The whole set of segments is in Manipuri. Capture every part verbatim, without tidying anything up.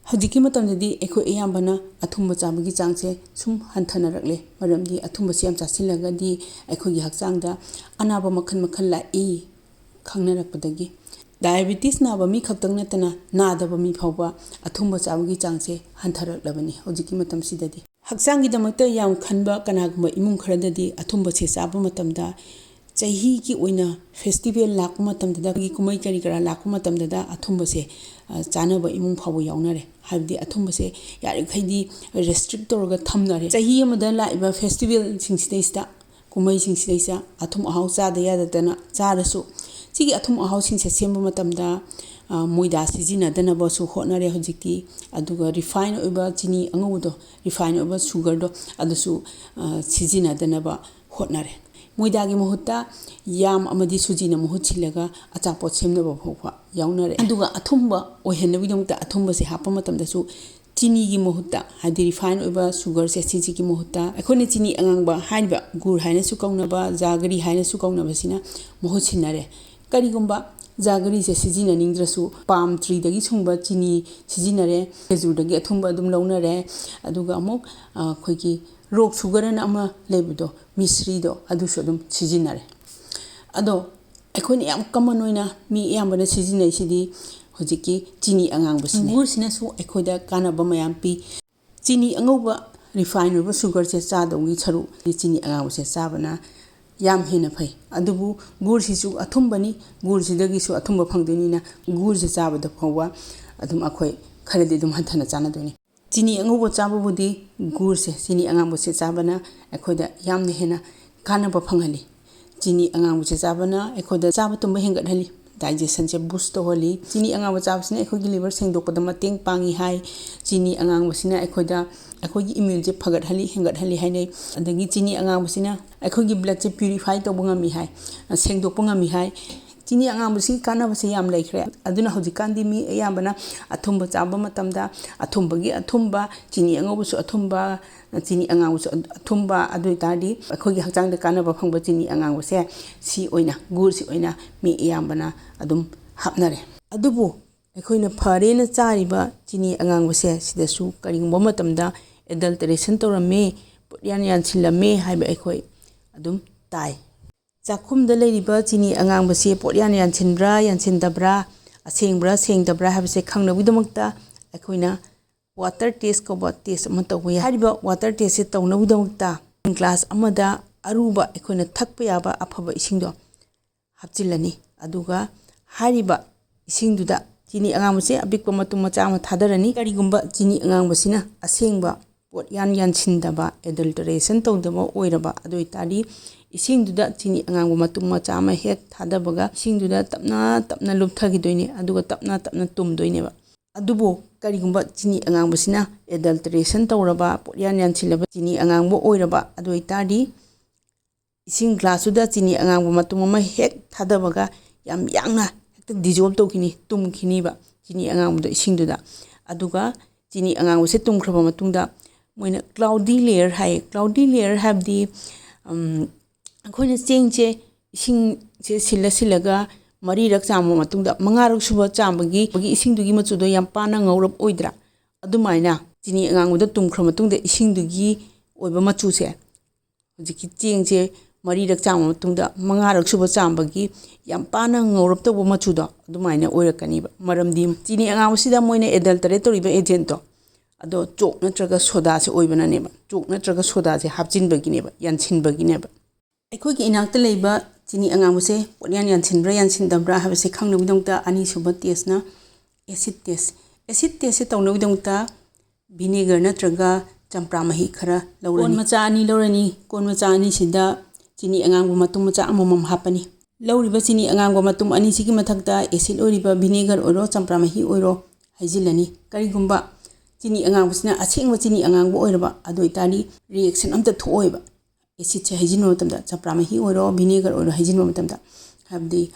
ꯍꯧꯖꯤꯛꯀꯤ ꯃꯇꯝꯗꯗꯤ ꯑꯩꯈꯣꯏ ꯑꯌꯥꯝꯕꯅ ꯑꯊꯨꯝꯕ ꯆꯥꯕꯒꯤ ꯆꯥꯡꯁꯦ ꯁꯨꯝ ꯍꯟꯊꯅꯔꯛꯂꯦ꯫ ꯃꯔꯝꯗꯤ ꯑꯊꯨꯝꯕꯁꯦ ꯌꯥꯝ ꯆꯥꯁꯤꯜꯂꯒꯗꯤ ꯑꯩꯈꯣꯏꯒꯤ ꯍꯛꯆꯥꯡꯗ ꯑꯅꯥꯕ ꯃꯈꯜ ꯃꯈꯜ ꯂꯥꯛꯏ ꯈꯪꯅꯔꯛꯄꯗꯒꯤ꯫ ꯗꯥꯏꯕꯤꯇꯤꯁ ꯅꯥꯕ ꯃꯤ ꯈꯛꯇꯪ ꯅꯠꯇꯅ ꯅꯥꯗꯕ ꯃꯤ ꯐꯥꯎꯕ ꯑꯊꯨꯝꯕ ꯆꯥꯕꯒꯤ ꯆꯥꯡꯁꯦ ꯍꯟꯊꯔꯛꯂꯕꯅꯤ ꯍꯧꯖꯤꯛꯀꯤ ꯃꯇꯝꯁꯤꯗꯗꯤ꯫ ꯍꯛꯆꯥꯡꯒꯤꯗꯃꯛꯇ ꯌꯥꯝ ꯈꯟꯕ ꯀꯅꯥꯒꯨꯝꯕ ꯏꯃꯨꯡ ꯈꯔꯗꯗꯤ ꯑꯊꯨꯝꯕꯁꯦ ꯆꯥꯕ ꯃꯇꯝꯗ ꯆꯍꯤꯒꯤ ꯑꯣꯏꯅ ꯐꯦꯁꯇꯤꯚꯦꯜ ꯂꯥꯛꯄ ꯃꯇꯝꯗꯗ, ꯑꯩꯈꯣꯏꯒꯤ ꯀꯨꯝꯍꯩ ꯀꯔꯤ ꯀꯔꯥ ꯂꯥꯛꯄ ꯃꯇꯝꯗꯗ ꯑꯊꯨꯝꯕꯁꯦ, ꯑ, ꯆꯥꯅꯕ ꯏꯃꯨꯡ ꯐꯥꯎꯕ ꯌꯥꯎꯅꯔꯦ꯫ ꯍꯥꯏꯕꯗꯤ ꯑꯊꯨꯝꯕꯁꯦ ꯌꯥꯔꯤꯈꯩꯗꯤ ꯔꯦꯁꯇ꯭ꯔꯤꯛ ꯇꯧꯔꯒ ꯊꯝꯅꯔꯦ꯫ ꯆꯍꯤ ꯑꯃꯗ ꯂꯥꯛꯏꯕ ꯐꯦꯁꯇꯤꯚꯦꯜꯁꯤꯡꯁꯤꯗꯩꯁꯤꯗ, ꯀꯨꯝꯍꯩꯁꯤꯡꯁꯤꯗꯩꯁꯤꯗ ꯑꯊꯨꯝ ꯑꯍꯥꯎ ꯆꯥꯗ ꯌꯥꯗꯗꯅ ꯆꯥꯔꯁꯨ, ꯁꯤꯒꯤ ꯑꯊꯨꯝ ꯑꯍꯥꯎꯁꯤꯡꯁꯦ ꯁꯦꯝꯕ ꯃꯇꯝꯗ, ꯑ, ꯃꯣꯏꯗꯥ ꯁꯤꯖꯤꯟꯅꯗꯅꯕꯁꯨ ꯍꯣꯠꯅꯔꯦ ꯍꯧꯖꯤꯛꯇꯤ꯫ ꯑꯗꯨꯒ ꯔꯤꯐꯥꯏꯟ ꯑꯣꯏꯕ ꯆꯤꯅꯤ ꯑꯉꯧꯕꯗꯣ, ꯔꯤꯐꯥꯏꯟ ꯑꯣꯏꯕ ꯁꯨꯒꯔꯗꯣ, ꯑꯗꯨꯁꯨ, ꯑ, ꯁꯤꯖꯤꯟꯅꯗꯅꯕ ꯍꯣꯠꯅꯔꯦ꯫ ꯃꯣꯏꯗꯥꯒꯤ ꯃꯍꯨꯠꯇ ꯌꯥꯝ ꯑꯃꯗꯤ ꯁꯨꯖꯤꯅ ꯃꯍꯨꯠ ꯁꯤꯜꯂꯒ ꯑꯆꯥꯄꯣꯠ ꯁꯦꯝꯅꯕ ꯐꯥꯎꯕ ꯌꯥꯎꯅꯔꯦ꯫ ꯑꯗꯨꯒ ꯑꯊꯨꯝꯕ ꯑꯣꯏꯍꯟꯅꯕꯒꯤꯗꯃꯛꯇ ꯑꯊꯨꯝꯕꯁꯦ ꯍꯥꯞꯄ ꯃꯇꯝꯗꯁꯨ ꯆꯤꯅꯤꯒꯤ ꯃꯍꯨꯠꯇ, ꯍꯥꯏꯗꯤ ꯔꯤꯐꯥꯏꯟ ꯑꯣꯏꯕ ꯁꯨꯒꯔꯁꯦ, ꯁꯤꯁꯤꯒꯤ ꯃꯍꯨꯠꯇ ꯑꯩꯈꯣꯏꯅ ꯆꯤꯅꯤ ꯑꯉꯥꯡꯕ ꯍꯥꯏꯔꯤꯕ, ꯒꯨꯔ ꯍꯥꯏꯅꯁꯨ ꯀꯧꯅꯕ, ꯖꯥꯒꯔꯤ ꯍꯥꯏꯅꯁꯨ ꯀꯧꯅꯕꯁꯤꯅ ꯃꯍꯨꯠ ꯁꯤꯟꯅꯔꯦ꯫ ꯀꯔꯤꯒꯨꯝꯕ ꯖꯥꯒꯔꯤꯁꯦ ꯁꯤꯖꯤꯟꯅꯅꯤꯡꯗ꯭ꯔꯁꯨ, ꯄꯥꯝ ꯇ꯭ꯔꯤꯗꯒꯤ ꯁꯨꯡꯕ ꯆꯤꯅꯤ ꯁꯤꯖꯤꯟꯅꯔꯦ, ꯈꯦꯖꯨꯔꯗꯒꯤ ꯑꯊꯨꯝꯕ ꯑꯗꯨꯝ ꯂꯧꯅꯔꯦ, ꯑꯗꯨꯒ ꯑꯃꯨꯛ, ꯑ, ꯑꯩꯈꯣꯏꯒꯤ ꯔꯣꯛ ꯁꯨꯒꯔ ꯑꯅ ꯑꯃ ꯂꯩꯕꯗꯣ, ꯃꯤꯁ꯭ꯔꯤꯗꯣ, ꯑꯗꯨꯁꯨ ꯑꯗꯨꯝ ꯁꯤꯖꯤꯟꯅꯔꯦ꯫ ꯑꯗꯣ ꯑꯩꯈꯣꯏꯅ ꯌꯥꯝ ꯀꯃꯟ ꯑꯣꯏꯅ ꯃꯤ ꯑꯌꯥꯝꯕꯅ ꯁꯤꯖꯤꯟꯅꯩꯁꯤꯗꯤ ꯍꯧꯖꯤꯛꯀꯤ ꯆꯤꯅꯤ ꯑꯉꯥꯡꯕꯁꯤꯅꯦ꯫ ꯒꯨꯔꯁꯤꯅꯁꯨ ꯑꯩꯈꯣꯏꯗ ꯀꯥꯟꯅꯕ ꯃꯌꯥꯝ ꯄꯤ꯫ ꯆꯤꯅꯤ ꯑꯉꯧꯕ, ꯔꯤꯐꯥꯏꯟ ꯑꯣꯏꯕ ꯁꯨꯒꯔꯁꯦ ꯆꯥꯗꯧꯒꯤ ꯁꯔꯨꯛ ꯆꯤꯅꯤ ꯑꯉꯥꯡꯕꯁꯦ ꯆꯥꯕꯅ ꯌꯥꯝ ꯍꯦꯟꯅ ꯐꯩ꯫ ꯑꯗꯨꯕꯨ ꯒꯨꯔꯁꯤꯁꯨ ꯑꯊꯨꯝꯕꯅꯤ, ꯒꯨꯔꯁꯤꯗꯒꯤꯁꯨ ꯑꯊꯨꯝꯕ ꯐꯪꯗꯣꯏꯅꯤꯅ ꯒꯨꯔꯁꯦ ꯆꯥꯕꯗ ꯐꯥꯎꯕ ꯑꯗꯨꯝ ꯑꯩꯈꯣꯏ ꯈꯔꯗꯤ ꯑꯗꯨꯝ ꯍꯟꯊꯅ ꯆꯥꯅꯗꯣꯏꯅꯤ꯫ ꯆꯤꯅꯤ ꯑꯉꯧꯕ ꯆꯥꯕꯕꯨꯗꯤ ꯒꯨꯔꯁꯦ, ꯆꯤꯅꯤ ꯑꯉꯥꯡꯕꯁꯦ ꯆꯥꯕꯅ ꯑꯩꯈꯣꯏꯗ ꯌꯥꯝꯅ ꯍꯦꯟꯅ ꯀꯥꯟꯅꯕ ꯐꯪꯍꯜꯂꯤ꯫ ꯆꯤꯅꯤ ꯑꯉꯥꯡꯕꯁꯦ ꯆꯥꯕꯅ ꯑꯩꯈꯣꯏꯗ ꯆꯥꯕ ꯇꯨꯝꯕ ꯍꯦꯟꯒꯠꯍꯜꯂꯤ, ꯗꯥꯏꯖꯦꯁꯟꯁꯦ ꯕꯨꯁ ꯇꯧꯍꯜꯂꯤ꯫ ꯆꯤꯅꯤ ꯑꯉꯥꯡꯕ ꯆꯥꯕꯁꯤꯅ ꯑꯩꯈꯣꯏꯒꯤ ꯂꯤꯚꯔ ꯁꯦꯡꯗꯣꯛꯄꯗ ꯃꯇꯦꯡ ꯄꯥꯡꯉꯤ ꯍꯥꯏ꯫ ꯆꯤꯅꯤ ꯑꯉꯥꯡꯕꯁꯤꯅ ꯑꯩꯈꯣꯏꯗ, ꯑꯩꯈꯣꯏꯒꯤ ꯏꯃ꯭ꯌꯨꯟꯁꯦ ꯐꯒꯠꯍꯜꯂꯤ, ꯍꯦꯟꯒꯠꯍꯜꯂꯤ ꯍꯥꯏꯅꯩ꯫ ꯑꯗꯒꯤ ꯆꯤꯅꯤ ꯑꯉꯥꯡꯕꯁꯤꯅ ꯑꯩꯈꯣꯏꯒꯤ ꯕ꯭ꯂꯗꯁꯦ ꯄ꯭ꯌꯨꯔꯤꯐꯥꯏ ꯇꯧꯕ ꯉꯝꯃꯤ ꯍꯥꯏ, ꯁꯦꯡꯗꯣꯛꯄ ꯉꯝꯃꯤ ꯍꯥꯏ꯫ ꯆꯤꯅꯤ ꯑꯉꯥꯡꯕꯁꯤꯒꯤ ꯀꯥꯟꯅꯕꯁꯦ ꯌꯥꯝ ꯂꯩꯈ꯭ꯔꯦ꯫ ꯑꯗꯨꯅ ꯍꯧꯖꯤꯛꯀꯥꯟꯗꯤ ꯃꯤ ꯑꯌꯥꯝꯕꯅ ꯑꯊꯨꯝꯕ ꯆꯥꯕ ꯃꯇꯝꯗ ꯑꯊꯨꯝꯕꯒꯤ ꯑꯊꯨꯝꯕ, ꯆꯤꯅꯤ ꯑꯉꯧꯕꯁꯨ ꯑꯊꯨꯝꯕ, ꯆꯤꯅꯤ ꯑꯉꯥꯡꯕꯁꯨ ꯑꯊꯨꯝꯕ, ꯑꯗꯨ ꯑꯣꯏꯇꯥꯔꯗꯤ ꯑꯩꯈꯣꯏꯒꯤ ꯍꯛꯆꯥꯡꯗ ꯀꯥꯟꯅꯕ ꯐꯪꯕ ꯆꯤꯅꯤ ꯑꯉꯥꯡꯕꯁꯦ, ꯁꯤ ꯑꯣꯏꯅ, ꯒꯨꯔꯁꯤ ꯑꯣꯏꯅ ꯃꯤ ꯑꯌꯥꯝꯕꯅ ꯑꯗꯨꯝ ꯍꯥꯞꯅꯔꯦ꯫ ꯑꯗꯨꯕꯨ ꯑꯩꯈꯣꯏꯅ ꯐꯔꯦꯅ ꯆꯥꯔꯤꯕ ꯆꯤꯅꯤ ꯑꯉꯥꯡꯕꯁꯦ ꯁꯤꯗꯁꯨ ꯀꯔꯤꯒꯨꯝꯕ ꯃꯇꯝꯗ ꯑꯦꯗꯜꯇꯔꯦꯁꯟ ꯇꯧꯔꯝꯃꯦ, ꯄꯣꯠꯌꯥꯟ ꯌꯥꯟꯁꯤꯜꯂꯝꯃꯦ ꯍꯥꯏꯕ ꯑꯩꯈꯣꯏ ꯑꯗꯨꯝ ꯇꯥꯏ꯫ ꯆꯥꯛꯈꯨꯝꯗ ꯂꯩꯔꯤꯕ ꯆꯤꯅꯤ ꯑꯉꯥꯡꯕꯁꯦ ꯄꯣꯠꯌꯥꯟ ꯌꯥꯟꯁꯤꯟꯕ꯭ꯔꯥ ꯌꯥꯟꯁꯤꯟꯗꯕ꯭ꯔꯥ, ꯑꯁꯦꯡꯕ꯭ꯔꯥ ꯁꯦꯡꯗꯕ꯭ꯔꯥ ꯍꯥꯏꯕꯁꯦ ꯈꯪꯅꯕꯒꯤꯗꯃꯛꯇ ꯑꯩꯈꯣꯏꯅ ꯋꯥꯇꯔ ꯇꯦꯁ ꯀꯧꯕ ꯇꯦꯁ ꯑꯃ ꯇꯧꯕ ꯌꯥꯏ꯫ ꯍꯥꯏꯔꯤꯕ ꯋꯥꯇꯔ ꯇꯦꯁꯁꯦ ꯇꯧꯅꯕꯒꯤꯗꯃꯛꯇ ꯒ꯭ꯂꯥꯁ ꯑꯃꯗ ꯑꯔꯨꯕ ꯑꯩꯈꯣꯏꯅ ꯊꯛꯄ ꯌꯥꯕ ꯑꯐꯕ ꯏꯁꯤꯡꯗꯣ ꯍꯥꯞꯆꯤꯜꯂꯅꯤ꯫ ꯑꯗꯨꯒ ꯍꯥꯏꯔꯤꯕ ꯏꯁꯤꯡꯗꯨꯗ ꯆꯤꯅꯤ ꯑꯉꯥꯡꯕꯁꯦ ꯑꯄꯤꯛꯄ ꯃꯇꯨꯝ ꯃꯆꯥ ꯑꯃ ꯊꯥꯗꯔꯅꯤ꯫ ꯀꯔꯤꯒꯨꯝꯕ ꯆꯤꯅꯤ ꯑꯉꯥꯡꯕꯁꯤꯅ ꯑꯁꯦꯡꯕ ꯄꯣꯠꯌꯥꯟ ꯌꯥꯟꯁꯤꯟꯗꯕ, ꯑꯦꯗꯜꯇꯔꯦꯁꯟ ꯇꯧꯗꯕ ꯑꯣꯏꯔꯕ ꯑꯗꯨ ꯑꯣꯏꯇꯥꯔꯗꯤ, ꯏꯁꯤꯡꯗꯨꯗ ꯆꯤꯅꯤ ꯑꯉꯥꯡꯕ ꯃꯇꯨꯝ ꯃꯆꯥ ꯑꯃ ꯍꯦꯛ ꯊꯥꯗꯕꯒ ꯏꯁꯤꯡꯗꯨꯗ ꯇꯞꯅ ꯇꯞꯅ ꯂꯨꯞꯊꯈꯤꯗꯣꯏꯅꯦ, ꯑꯗꯨꯒ ꯇꯞꯅ ꯇꯞꯅ ꯇꯨꯝꯗꯣꯏꯅꯦꯕ꯫ ꯑꯗꯨꯕꯨ ꯀꯔꯤꯒꯨꯝꯕ ꯆꯤꯅꯤ ꯑꯉꯥꯡꯕꯁꯤꯅ ꯑꯦꯗꯜꯇꯔꯦꯁꯟ ꯇꯧꯔꯕ, ꯄꯣꯠꯌꯥꯟ ꯌꯥꯟꯁꯤꯜꯂꯕ ꯆꯤꯅꯤ ꯑꯉꯥꯡꯕ ꯑꯣꯏꯔꯕ ꯑꯗꯨ ꯑꯣꯏꯇꯥꯔꯗꯤ, ꯏꯁꯤꯡ ꯒ꯭ꯂꯥꯁꯇꯨꯗ ꯆꯤꯅꯤ ꯑꯉꯥꯡꯕ ꯃꯇꯨꯝ ꯑꯃ ꯍꯦꯛ ꯊꯥꯗꯕꯒ ꯌꯥꯝ ꯌꯥꯡꯅ ꯍꯦꯛꯇ ꯗꯤꯖꯣꯜꯕ ꯇꯧꯈꯤꯅꯤ, ꯇꯨꯝꯈꯤꯅꯤꯕ ꯆꯤꯅꯤ ꯑꯉꯥꯡꯕꯗꯣ ꯏꯁꯤꯡꯗꯨꯗ꯫ ꯑꯗꯨꯒ ꯆꯤꯅꯤ ꯑꯉꯥꯡꯕꯁꯦ ꯇꯨꯝꯈ꯭ꯔꯕ ꯃꯇꯨꯡꯗ ꯃꯣꯏꯅ ꯀ꯭ꯂꯥꯎꯗꯤ ꯂꯦꯌꯔ ꯍꯥꯏꯌꯦ꯫ ꯀ꯭ꯂꯥꯎꯗꯤ ꯂꯦꯌꯔ ꯍꯥꯏꯕꯗꯤ, ꯎꯝ, ꯑꯩꯈꯣꯏꯅ ꯆꯦꯡꯁꯦ ꯏꯁꯤꯡꯁꯦ ꯁꯤꯜꯂ ꯁꯤꯜꯂꯒ ꯃꯔꯤꯔꯛ ꯆꯥꯝꯃ ꯃꯇꯨꯡꯗ ꯃꯉꯥꯔꯛ ꯁꯨꯕ ꯆꯥꯝꯕꯒꯤ ꯏꯁꯤꯡꯗꯨꯒꯤ ꯃꯆꯨꯗꯣ ꯌꯥꯝ ꯄꯥꯅ ꯉꯧꯔꯞ ꯑꯣꯏꯗ꯭ꯔꯥ? ꯑꯗꯨꯃꯥꯏꯅ ꯆꯤꯅꯤ ꯑꯉꯥꯡꯕꯗ ꯇꯨꯝꯈ꯭ꯔ ꯃꯇꯨꯡꯗ ꯏꯁꯤꯡꯗꯨꯒꯤ ꯑꯣꯏꯕ ꯃꯆꯨꯁꯦ, ꯍꯧꯖꯤꯛꯀꯤ ꯆꯦꯡꯁꯦ ꯃꯔꯤꯔꯛ ꯆꯥꯝꯃ ꯃꯇꯨꯡꯗ ꯃꯉꯥꯔꯛ ꯁꯨꯕ ꯆꯥꯝꯕꯒꯤ ꯌꯥꯝ ꯄꯥꯅ ꯉꯧꯔꯞ ꯇꯧꯕ ꯃꯆꯨꯗꯣ ꯑꯗꯨꯃꯥꯏꯅ ꯑꯣꯏꯔꯛꯀꯅꯤꯕ꯫ ꯃꯔꯝꯗꯤ ꯆꯤꯅꯤ ꯑꯉꯥꯡꯕꯁꯤꯗ ꯃꯣꯏꯅ ꯑꯦꯗꯜꯇꯔꯦꯠ ꯇꯧꯔꯤꯕ ꯑꯦꯖꯦꯟꯠꯇꯣ ꯑꯗꯣ ꯆꯣꯛ ꯅꯠꯇ꯭ꯔꯒ ꯁꯣꯗꯥꯁꯦ ꯑꯣꯏꯕꯅꯅꯦꯕ꯫ ꯆꯣꯛ ꯅꯠꯇ꯭ꯔꯒ ꯁꯣꯗꯥꯁꯦ ꯍꯥꯞꯆꯤꯟꯕꯒꯤꯅꯦꯕ, ꯌꯥꯟꯁꯤꯟꯕꯒꯤꯅꯦꯕ꯫ ꯑꯩꯈꯣꯏꯒꯤ ꯏꯅꯥꯛꯇ ꯂꯩꯕ ꯆꯤꯅꯤ ꯑꯉꯥꯡꯕꯁꯦ ꯄꯣꯠꯌꯥꯟ ꯌꯥꯟꯁꯤꯟꯕ꯭ꯔꯥ ꯌꯥꯟꯁꯤꯟꯗꯕ꯭ꯔꯥ ꯍꯥꯏꯕꯁꯦ ꯈꯪꯅꯕꯒꯤꯗꯃꯛꯇ ꯑꯅꯤꯁꯨꯕ ꯇꯦꯁꯅ ꯑꯦꯁꯤꯠ ꯇꯦꯁ꯫ ꯑꯦꯁꯤꯠ ꯇꯦꯁꯁꯦ ꯇꯧꯅꯕꯒꯤꯗꯃꯛꯇ ꯚꯤꯅꯦꯒꯔ ꯅꯠꯇ꯭ꯔꯒ ꯆꯝꯄ꯭ꯔꯥ ꯃꯍꯤ ꯈꯔ ꯂꯧꯔꯅꯤ꯫ ꯀꯣꯟ ꯃꯆꯥ ꯑꯅꯤ ꯂꯧꯔꯅꯤ꯫ ꯀꯣꯟ ꯃꯆꯥ ꯑꯅꯤꯁꯤꯗ ꯆꯤꯅꯤ ꯑꯉꯥꯡꯕ ꯃꯇꯨꯝ ꯃꯆꯥ ꯑꯃꯃꯝ ꯍꯥꯞꯄꯅꯤ꯫ ꯂꯧꯔꯤꯕ ꯆꯤꯅꯤ ꯑꯉꯥꯡꯕ ꯃꯇꯨꯝ ꯑꯅꯤꯁꯤꯒꯤ ꯃꯊꯛꯇ ꯑꯦꯁꯤꯠ ꯑꯣꯏꯔꯤꯕ ꯚꯤꯅꯦꯒꯔ ꯑꯣꯏꯔꯣ, ꯆꯝꯄ꯭ꯔꯥ ꯃꯍꯤ ꯑꯣꯏꯔꯣ ꯍꯩꯖꯤꯜꯂꯅꯤ꯫ ꯀꯔꯤꯒꯨꯝꯕ ꯆꯤꯅꯤ ꯑꯉꯥꯡꯕꯁꯤꯅ ꯑꯁꯦꯡꯕ ꯆꯤꯅꯤ ꯑꯉꯥꯡꯕ ꯑꯣꯏꯔꯕ ꯑꯗꯨ ꯑꯣꯏꯇꯥꯔꯗꯤ ꯔꯤꯑꯦꯛꯁꯟ ꯑꯝꯇ ꯊꯣꯛꯑꯣꯏꯕ꯫ ꯑꯦꯁꯤꯠꯁꯦ ꯍꯩꯖꯤꯟꯕ ꯃꯇꯝꯗ ꯆꯝꯄ꯭ꯔꯥ ꯃꯍꯤ ꯑꯣꯏꯔꯣ, ꯚꯤꯅꯦꯒꯔ ꯑꯣꯏꯔꯣ ꯍꯩꯖꯤꯟꯕ ꯃꯇꯝꯗ, ꯍꯥꯏꯕꯗꯤ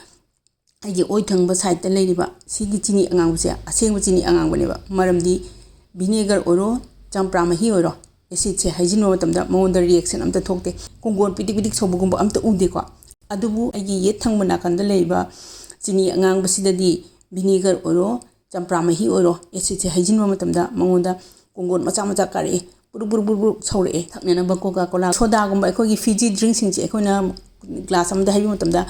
ꯑꯩꯒꯤ ꯑꯣꯏ ꯊꯪꯕ ꯁꯥꯏꯠꯇ ꯂꯩꯔꯤꯕ ꯁꯤꯒꯤ ꯆꯤꯅꯤ ꯑꯉꯥꯡꯕꯁꯦ ꯑꯁꯦꯡꯕ ꯆꯤꯅꯤ ꯑꯉꯥꯡꯕꯅꯦꯕ꯫ ꯃꯔꯝꯗꯤ ꯚꯤꯅꯦꯒꯔ ꯑꯣꯏꯔꯣ, ꯆꯝꯄ꯭ꯔꯥ ꯃꯍꯤ ꯑꯣꯏꯔꯣ, ꯑꯦꯁꯤꯠꯁꯦ ꯍꯩꯖꯤꯟꯕ ꯃꯇꯝꯗ ꯃꯉꯣꯟꯗ ꯔꯤꯑꯦꯛꯁꯟ ꯑꯝꯇ ꯊꯣꯛꯇꯦ, ꯀꯣꯡꯒꯣꯟ ꯄꯤꯗꯤꯛ ꯄꯤꯗꯤꯛ ꯁꯧꯕꯒꯨꯝꯕ ꯑꯝꯇ ꯎꯗꯦꯀꯣ꯫ ꯑꯗꯨꯕꯨ ꯑꯩꯒꯤ ꯌꯦꯠ ꯊꯪꯕ ꯅꯥꯀꯟꯗ ꯂꯩꯔꯤꯕ ꯆꯤꯅꯤ ꯑꯉꯥꯡꯕꯁꯤꯗꯗꯤ ꯚꯤꯅꯦꯒꯔ ꯑꯣꯏꯔꯣ, ꯆꯝꯄ꯭ꯔꯥ ꯃꯍꯤ ꯑꯣꯏꯔꯣ, ꯑꯦꯁꯤꯠꯁꯦ ꯍꯩꯖꯤꯟꯕ ꯃꯇꯝꯗ ꯃꯉꯣꯟꯗ ꯀꯣꯡꯒꯣꯟ ꯃꯆꯥ ꯃꯆꯥ ꯀꯥꯔꯛꯑꯦ, ꯄꯨꯔꯨꯛ ꯄꯨꯔꯨꯛ ꯄꯨꯔꯨꯛ ꯄꯨꯔꯨꯛ ꯁꯧꯔꯛꯑꯦ꯫ ꯊꯛꯅꯅꯕ ꯀꯣꯀꯥ ꯀꯣꯂꯥ, ꯁꯣꯗꯥꯒꯨꯝꯕ ꯑꯩꯈꯣꯏꯒꯤ ꯐꯤꯖꯤ ꯗ꯭ꯔꯤꯡꯁꯤꯡꯁꯦ ꯑꯩꯈꯣꯏꯅ ꯒ꯭ꯂꯥꯁ ꯑꯃꯗ ꯍꯩꯕ ꯃꯇꯝꯗ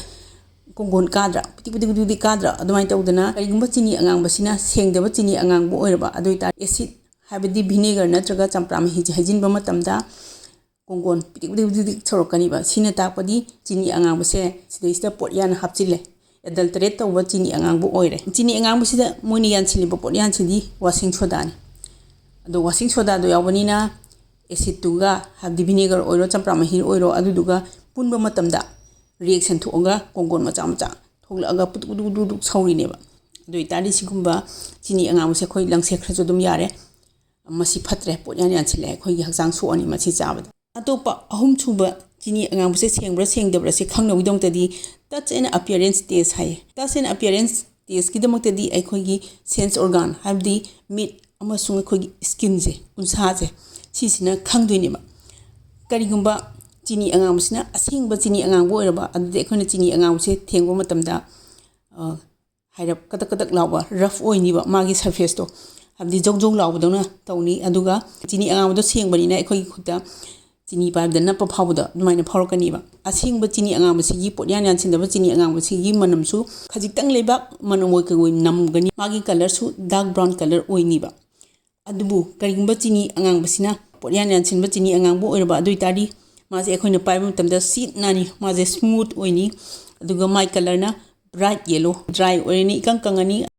ꯀꯣꯡꯒꯣꯟ ꯀꯥꯗ꯭ꯔꯥ, ꯄꯤꯇꯤꯛ ꯄꯤꯇꯤꯛ ꯄꯤꯇꯤꯛ ꯀꯥꯗ꯭ꯔꯥ? ꯑꯗꯨꯃꯥꯏꯅ ꯇꯧꯗꯅ, ꯀꯔꯤꯒꯨꯝꯕ ꯆꯤꯅꯤ ꯑꯉꯥꯡꯕꯁꯤꯅ ꯁꯦꯡꯗꯕ ꯆꯤꯅꯤ ꯑꯉꯥꯡꯕ ꯑꯣꯏꯔꯕ, ꯑꯗꯨ ꯑꯣꯏꯇꯥꯔꯗꯤ ꯑꯦꯁꯤꯠ ꯍꯥꯏꯕꯗꯤ ꯚꯤꯅꯦꯒꯔ ꯅꯠꯇ꯭ꯔꯒ ꯆꯝꯄ꯭ꯔꯥ ꯃꯍꯤꯁꯦ ꯍꯩꯖꯤꯟꯕ ꯃꯇꯝꯗ ꯀꯣꯡꯒꯣꯟ ꯄꯤꯇꯤꯛ ꯄꯤꯇꯤꯛ ꯄꯤꯇꯤꯛ ꯁꯧꯔꯛꯀꯅꯤꯕ꯫ ꯁꯤꯅ ꯇꯥꯛꯄꯗꯤ ꯆꯤꯅꯤ ꯑꯉꯥꯡꯕꯁꯦ ꯁꯤꯗꯩꯁꯤꯗ ꯄꯣꯠꯌꯥꯟ ꯍꯥꯞꯆꯤꯜꯂꯦ, ꯑꯦꯗꯜꯇꯔꯦꯠ ꯇꯧꯕ ꯆꯤꯅꯤ ꯑꯉꯥꯡꯕ ꯑꯣꯏꯔꯦ꯫ ꯆꯤꯅꯤ ꯑꯉꯥꯡꯕꯁꯤꯗ ꯃꯣꯏꯅ ꯌꯥꯟꯁꯤꯜꯂꯤꯕ ꯄꯣꯠꯌꯥꯟꯁꯤꯗꯤ ꯋꯥꯁꯤꯡ ꯁꯣꯗꯥꯅꯤ꯫ ꯑꯗꯣ ꯋꯥꯁꯤꯡ ꯁꯣꯗꯥꯗꯣ ꯌꯥꯎꯕꯅꯤꯅ ꯑꯦꯁꯤꯠꯇꯨꯒ, ꯍꯥꯏꯕꯗꯤ ꯚꯤꯅꯦꯒꯔ ꯑꯣꯏꯔꯣ ꯆꯝꯄ꯭ꯔꯥ ꯃꯍꯤ ꯑꯣꯏꯔꯣ, ꯑꯗꯨꯗꯨꯒ ꯄꯨꯟꯕ ꯃꯇꯝꯗ ꯔꯤꯌꯦꯛꯁꯟ ꯊꯣꯛꯑꯒ ꯀꯣꯡꯒꯣꯟ ꯃꯆꯥ ꯃꯆꯥ ꯊꯣꯛꯂꯛꯑꯒ ꯄꯨꯗꯨꯛ ꯄꯨꯗꯨꯛ ꯄꯨꯗꯨꯛ ꯁꯧꯔꯤꯅꯦꯕ꯫ ꯑꯗꯨ ꯑꯣꯏꯇꯥꯔꯗꯤ ꯁꯤꯒꯨꯝꯕ ꯆꯤꯅꯤ ꯑꯉꯥꯡꯕꯁꯦ ꯑꯩꯈꯣꯏ ꯂꯪꯁꯦ ꯈꯔꯁꯨ ꯑꯗꯨꯝ ꯌꯥꯔꯦ꯫ ꯃꯁꯤ ꯐꯠꯇ꯭ꯔꯦ, ꯄꯣꯠ ꯌꯥꯟ ꯌꯥꯟꯁꯤꯜꯂꯦ, ꯑꯩꯈꯣꯏꯒꯤ ꯍꯛꯆꯥꯡ ꯁꯣꯛꯑꯅꯤ ꯃꯁꯤ ꯆꯥꯕꯗ꯫ ꯑꯇꯣꯞꯄ ꯑꯍꯨꯝꯁꯨꯕ ꯆꯤꯅꯤ ꯑꯉꯥꯡꯕꯁꯦ ꯁꯦꯡꯕ꯭ꯔꯥ ꯁꯦꯡꯗꯕ꯭ꯔꯥ ꯁꯤ ꯈꯪꯅꯕꯒꯤꯗꯃꯛꯇꯗꯤ touch and appearance test ꯍꯥꯏꯌꯦ꯫ Touch and appearance testꯀꯤꯗꯃꯛꯇꯗꯤ ꯑꯩꯈꯣꯏꯒꯤ sense organ, ꯍꯥꯏꯕꯗꯤ ꯃꯤꯠ ꯑꯃꯁꯨꯡ ꯑꯩꯈꯣꯏꯒꯤ ꯁ꯭ꯀꯤꯟꯁꯦ, ꯎꯟꯁꯥꯁꯦ, ꯁꯤꯁꯤꯅ ꯈꯪꯗꯣꯏꯅꯦꯕ꯫ ꯀꯔꯤꯒꯨꯝꯕ ꯆꯤꯅꯤ ꯑꯉꯥꯡꯕꯁꯤꯅ ꯑꯁꯦꯡꯕ ꯆꯤꯅꯤ ꯑꯉꯥꯡꯕ ꯑꯣꯏꯔꯕ, ꯑꯗꯨꯗꯤ ꯑꯩꯈꯣꯏꯅ ꯆꯤꯅꯤ ꯑꯉꯥꯡꯕꯁꯦ ꯊꯦꯡꯕ ꯃꯇꯝꯗ, ꯑ, ꯍꯥꯏꯔꯞ ꯀꯇꯛ ꯀꯇꯛ ꯂꯥꯎꯕ, ꯔꯐ ꯑꯣꯏꯅꯤꯕ ꯃꯥꯒꯤ ꯁꯔꯐꯦꯁꯇꯣ, ꯍꯥꯏꯕꯗꯤ ꯖꯧ ꯖꯧ ꯂꯥꯎꯕꯗꯧꯅ ꯇꯧꯅꯤ꯫ ꯑꯗꯨꯒ ꯆꯤꯅꯤ ꯑꯉꯥꯡꯕꯗꯣ ꯁꯦꯡꯕꯅꯤꯅ ꯑꯩꯈꯣꯏꯒꯤ ꯈꯨꯠꯇ ꯆꯤꯅꯤ ꯄꯥꯏꯕꯗ ꯅꯞꯄ ꯐꯥꯎꯕꯗꯣ ꯑꯗꯨꯃꯥꯏꯅ ꯐꯥꯎꯔꯛꯀꯅꯤꯕ꯫ ꯑꯁꯦꯡꯕ ꯆꯤꯅꯤ ꯑꯉꯥꯡꯕꯁꯤꯒꯤ, ꯄꯣꯠꯌꯥꯟ ꯌꯥꯟꯁꯤꯟꯗꯕ ꯆꯤꯅꯤ ꯑꯉꯥꯡꯕꯁꯤꯒꯤ ꯃꯅꯝꯁꯨ ꯈꯖꯤꯛꯇꯪ ꯂꯩꯕꯥꯛ ꯃꯅꯝ ꯑꯣꯏ ꯀꯩ ꯑꯣꯏ ꯅꯝꯒꯅꯤ꯫ ꯃꯥꯒꯤ ꯀꯂꯔꯁꯨ ꯗꯥꯔꯛ ꯕ꯭ꯔꯥꯎꯟ ꯀꯂꯔ ꯑꯣꯏꯅꯤꯕ꯫ ꯑꯗꯨꯕꯨ ꯀꯔꯤꯒꯨꯝꯕ ꯆꯤꯅꯤ ꯑꯉꯥꯡꯕꯁꯤꯅ, ꯄꯣꯠꯌꯥꯟ ꯌꯥꯟꯁꯤꯟꯕ ꯆꯤꯅꯤ ꯑꯉꯥꯡꯕ ꯑꯣꯏꯔꯕ ꯑꯗꯨ ꯑꯣꯏꯇꯥꯔꯗꯤ, ꯃꯥꯁꯦ ꯑꯩꯈꯣꯏꯅ ꯄꯥꯏꯕ ꯃꯇꯝꯗ ꯁꯤꯠ ꯅꯥꯅꯤ, ꯃꯥꯁꯦ ꯁ꯭ꯃꯨꯠ ꯑꯣꯏꯅꯤ꯫ ꯑꯗꯨꯒ ꯃꯥꯏ ꯀꯂꯔꯅ ꯕ꯭ꯔꯥꯏꯠ ꯌꯦꯂꯣ, ꯗ꯭ꯔꯥꯏ ꯑꯣꯏꯔꯅꯤ, ꯏꯀꯪ ꯀꯪꯉꯅꯤ꯫